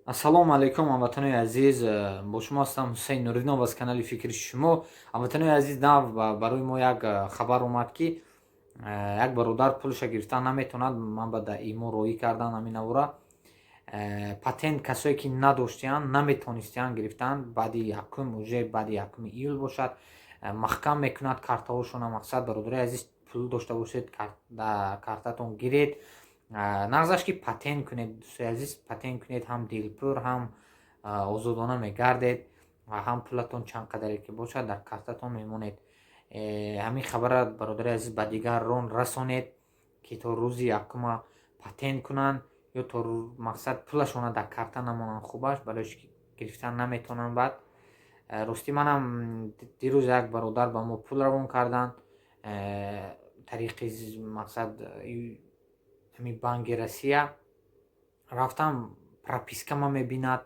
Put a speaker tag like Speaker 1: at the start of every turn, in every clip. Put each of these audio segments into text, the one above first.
Speaker 1: Ассалому алайкум, ҳамватанои азиз. Бо шумо ҳастам Ҳусейн Нуриддинов аз канали «Фикри шумо». Ҳамватанои азиз, нав барои мо як хабар омад, ки як бародар пулша гирифтан наметавонад. Ман ба имо роҳӣ кардан ҳамин навора. Патент касое ки надоштиянд, наметавонистиянд гирифтан, баъди якум, уже баъди 1 июл бошад, маҳкам мекунад картаҳошона. Мақсад, бародарои азиз, пул дошта бошед, картатон гиред. Нағзаш ки патент кунед, дӯстои азиз, патент кунед, ҳам дилпур, ҳам озодона мегардед ва ҳам пулатон чанд қадаре ки бошад, дар картатон мемонед. Ҳамин хабарра, бародари азиз, ба дигарон расонед, ки то рӯзи якума патент кунанд ё то мақсад пулашона дар карта намонанд. Хубаш барои гирифтан наметавонанд. Баъд ростӣ, манам дирӯз як бародар ба мо пул равон карданд тариқи мақсад ҳамин Банки Россия. Рафтам, пропискама мебинад,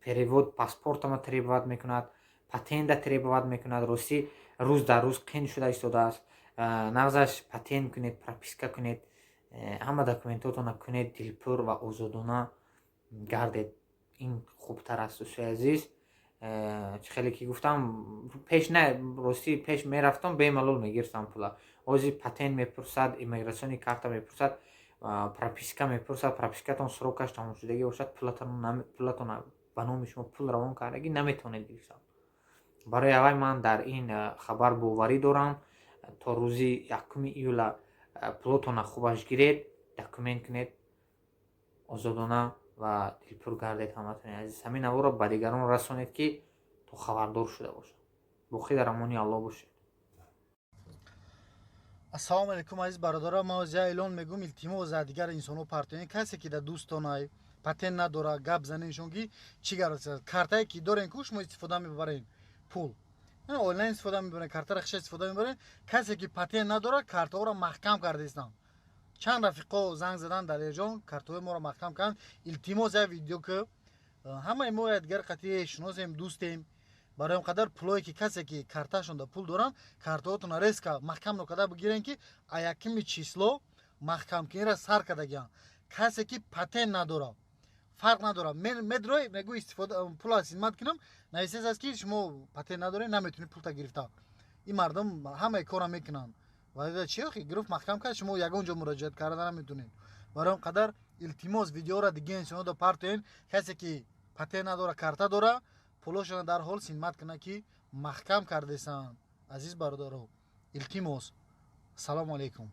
Speaker 1: перевод паспортама требовать мекунад, патента требовать мекунад. Ростӣ, рӯз дар рӯз қин шуда истодааст. Нағзаш патент кунед, прописка кунед, ҳама документотона кунед, дилпур ва озодона гардед. Ин хубтар аст, дӯстои азиз. Чӣ хеле ки гуфтам, пеш не, ростӣ, пеш мерафтам, бемалол мегирифтам пула. Ҳозир патент мепурсад, иммиграционный карта мепурсад, прописка мепурсад. Пропискатон срокаш тамомшудагӣ бошад, пулатон ба номи шумо пул равон кардагӣ, наметавонед гирифтан. Барои аввал ман дар ин хабар боварӣ дорам. То рӯзи 1 июла пулотона хубаш гиред, документ кунед, озодона ва дилпур гардед. Ҳамватанои азиз, ҳамин наворро ба дигарон расонед, ки то хабардор шуда бошад. Боқӣ дар амони Аллоҳ бошед.
Speaker 2: Ассалому алайкум, азиз бародаро. Ман оз як эълон мегӯм. Илтимос, аз дигар инсонҳо партоен. Касе ки дар дӯстонай патент надора, гап заненшон, ки чӣ гап, картае ки дорен ку, шумо истифода мебарен, пул онлайн истифода мебарен, картаро хиша истифода мебарен. Касе ки патент надора, картаҳоро маҳкам кардаистам. Чанд рафиқо занг задан: «Далерҷон, картаҳои моро маҳкам карданд». Илтимос, як видео ки ҳамаи мо якдигар қатъи шиносем, дӯстем. Барои он қадар пулое ки касе ки картаашонда пул доранд, картаҳотона резко маҳкам нокарда бигирен, ки а якими число маҳкамкуниро сар кардагианд. Касе ки патент надора, фарқ надорад, медрой, мегӯ, истифода пула снимать кунам, нависест аст, ки шумо патент надоред, наметавонед пулта гирифта. Ин мардум ҳамаи кора мекунанд. Ва чи охи гирифт, маҳкам кард, шумо ягон ҷо муроҷиат карда наметавонед. Барои он қадар илтимос, видеоро дига инсонода партоен. Касе ки патент надора, карта дора, пулошона дар ҳол снимать кунад, ки маҳкам кардесанд. Азиз бародаро, илтимос. Ассалому алайкум.